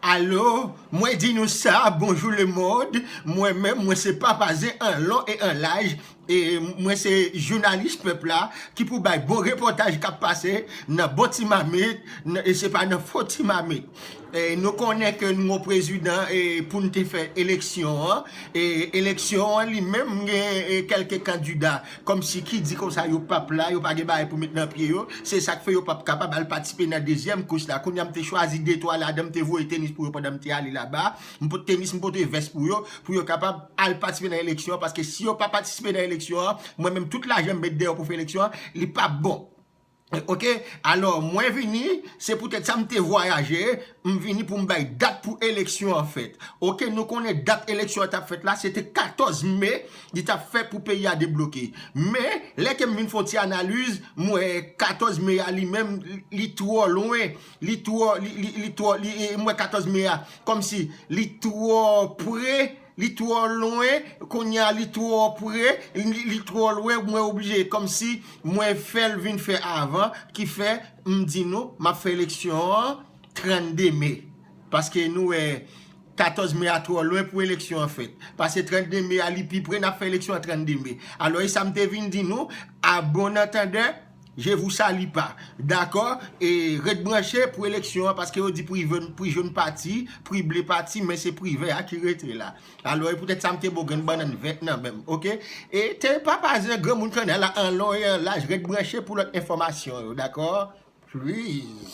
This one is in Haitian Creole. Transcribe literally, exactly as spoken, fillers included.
Alo, mwen di nou sa, bonjou lemonn. Mwen menm, mwen se Papa Zen an lon e an laj. E mwen se jounalis pèp la ki pou bay bon repòtaj k ap pase nan bon ti mamit, nan- e se pa nan fo ti mamit. E nou konnen ke nou yon prezidan e pou n te fè eleksyon an. E eleksyon an li menm gen e, kèlke kandida. Kòmsi ki di konsa yo p ap la, yo pa gen bagay pou met nan pye yo. Se sa k fè yo p ap kapab al patisipe nan dezyèm kous la. Kounye a m te chwazi de twa ladan, m te voye tenis pou yo pandan m te ale laba. M pote tenis, m pote vès pou yo, pou yo kapab al patisipe nan eleksyon an, paske si yo pa patisipe nan eleksyon an, mwen menm tout lajan m met dèyè yo pou fè eleksyon an, li p ap bon. Oke, alò mwen vini, se poutèt sa m te vwayaje, m vini pou m bay dat pou eleksyon an fèt. Oke, nou konnen dat eleksyon an t ap fèt la, se te katòz me, li t ap fèt pou peyi a debloke. Men, lè ke m vin fè yon ti analiz, m wè katòz me a li menm, li twò lwen, li twò, li, li, li twò, li, e, m wè katòz me a, kòmsi li twò pre, li twò lwen, kounye a li twò pre, li, li twò lwen, mwen oblije, kòmsi mwen fè l vin fè avan, ki fè m di nou, m ap fè eleksyon an trannde me. Paske nou wè katòz me a twò lwen pou eleksyon an fèt. Paske trannde me a li pi pre, n ap fè eleksyon an trannde me. Alò, e sa m te vin di nou, à bon entendeur, je vous salue pas. Dakò? E ret branche pou eleksyon an, paske yo di pri jòn, pri jòn pati, pri ble pati, men se pri vè a ki rete la. Alò, e poutèt sa m te bo grenn bannann vèt nan men m, oke? E te Papa Zen granmoun kanal la an lon e an laj, ret branche pou lòt enfòmasyon yo, dakò? Please.